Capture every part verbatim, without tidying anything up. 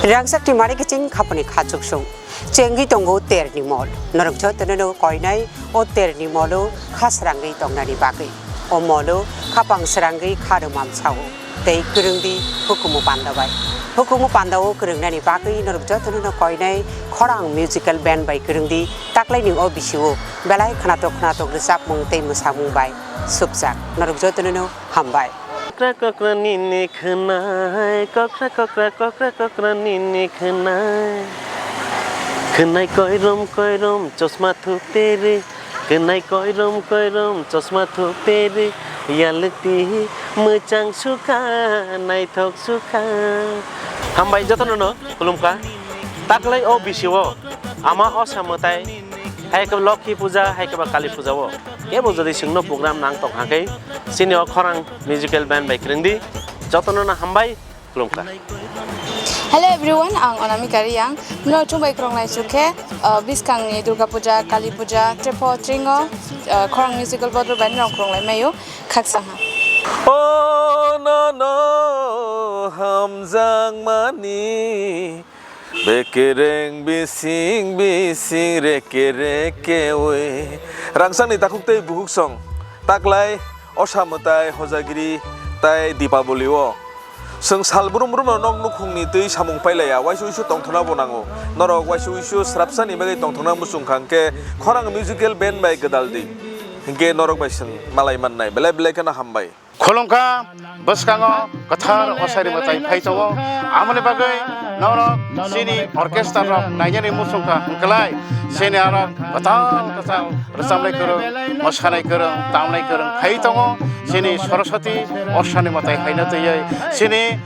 Rangchak ni mari kiching khapani kha chuksung. Chengwi tongo terni mol. Norok jotono no koinai o terni molo kha srangwi tongnani bagwi. O molo khapang srangwi kha rwmam sao. Tei kwrwngdi hukumu panda bai. Hukumu panda o kwrwngnani bagwi norok jotono no koinai khorang musical band bai kwrwngdi taklaini o bisio belai khnatok khnatok rwchapmung tei mwsamung bai supjak. Norok jotono no hambai. Kokra kokra nini khwnai, kokra kokra kokra kokra nini khwnai. Khwnai koirom koirom chosma thupere, khwnai koirom koirom chosma thupere, yalti mwchang sukha, naithok sukha. Hambai jotono no khulumkha. Taklai o bisio ama osa mwtai hai khe Lokhi puja, hai khe ba Kali puja o. Kebo jodi chwngno program nang tong hakhe, chini o khorang musical band bai kwrwngdi, jotono no hambai, khulumkha. Hello everyone, ang Anamika Reang. Norok chwng bai kwrwngnai chukhe, uh, bwskangni Durga Puja, Kali Puja, Trepo, Tringo, uh, khorang musical bodol bai norok kwrwnglai maio, khaksa ha. O nono hamjakmani, bekereng bising bising reke reke oi. Rangchakni takhuk tei bukhuk song, taklai, osa mwtai, hojagiri, tai Dipaboli o. Chwng sal brum brum no nok nukhungni twi samung pailaiya, waisa uisu tongthokna bo nango. Norok waisa uisu srapsani bagwi tongthokna muchung kha hwnkhe khorang musical band bai gwdal di. Hwnkhe norok bai chwng malai mannai. Belai belai kheno hambai. Khulumkha, bwskango kwthar osaini mwtai phai tongo. Amoni bagwi norok chini orchestra rok nainani muchungkha hwnkhlai chini aro kwtal kwtal rwchapnai kwrwng, mwsanai kwrwng, tamnai kwrwng phai tongo. Chini Saraswati osaini mwtai haino twiwi chini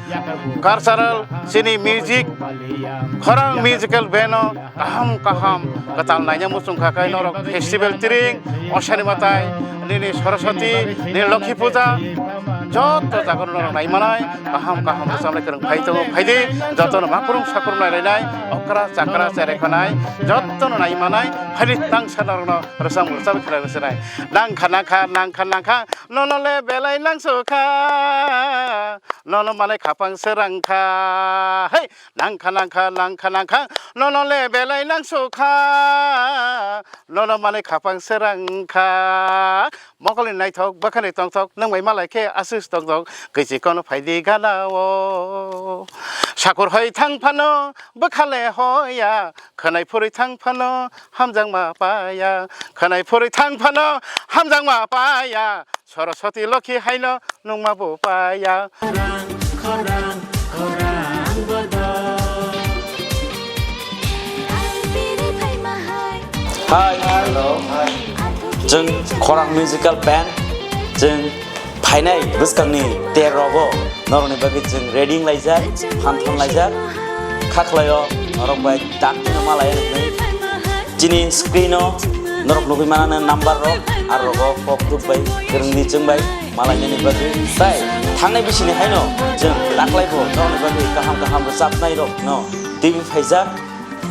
cultural, chini music, khorang musical band o kaham kaham kwtal naina muchung kha khe norok festival tring, osaini mwtai, nini Saraswati, nini Lokhi puja, joto jaga norok nai manai, kaham kaham bwchamlai kwrwng phai tongo, phaidi jotono makrung sakrung nai lainai, okra chakra cherai khanai, jotono nai manai, phaidi tangsa norokno rwchap rwchap khlai rwchapnai. Nangkha nangkha nangkha nangkha, nono le belai nangsukha, nono manai khapang srangkha, hei. Nangkha nangkha nangkha nangkha, nono le belai nangsukha, nono manwi khapang srangkha. Mokolni naithok bwkhani tongthok, nwng bai malai khe asus tongthok, kwchwi kono phaidi gana o. Sakur hoi thang phano bwkha le hoya, khwnai phurwi thang phano hamjakma paya, khwnai phurwi thang phano hamjakma paya. Saraswati Lokhi haino nungma bo paya. Khorang, khorang, khorang bodo. Hi, hello. Chwng Khorang Musical Band. Chwng phainai bwskangni ter rogo norokni bagwi chwng ready wnglaijak, phan thanlaijak. Kha khlaio norok bai dakti no malai rwgwi. Chini screen o norok nugwi manana number rok, aro rogo kok tuk bai, kwrwngni chwng bai, malainani bagwi. Tai thangnai bisini haino chwng taklai bo norokni bagwi kaham kaham rwchapnai rok no twi phaijak.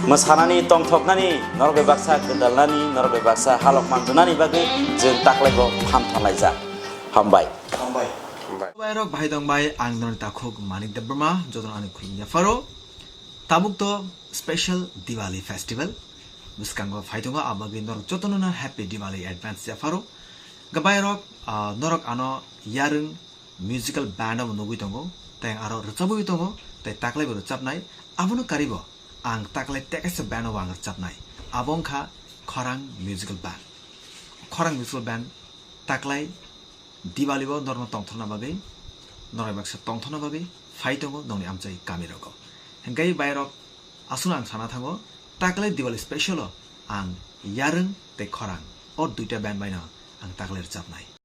Mwsanani, tongthoknani, norok bai baksa gwdalnani, norok bai baksa halok manjunani bagwi chwng taklai bo phan thanlaijak. Hambai. Hambai. Hambai. Bai rok, bahai tong bai, ang norokni takhuk Manik Debbarma, jotono ani khulumya pharo. Tabuk to special Diwali festival bwskango phai tongo, abagwi norok jotono no happy Diwali advance yapharo. Gabai rok, ah, norok ano yarwng musical band bo nugwi tongo, tei aro rwchabwi tongo, tei taklai bo rwchabnai. Abono karibo ang taklai tekaisa band bo ang rwchabnai. Abo wngkha Khorang Musical Band. Khorang Musical Band taklai Diwali o norokno tongthokna bagwi, norok baksa tongthokna bagwi phai tongo nokni amchai kami rogo. Hingke bai rok aswk ang sana thango, taklai Diwali special o ang yarwng tei khorang o duita band bai no ang taklai rwchapnai.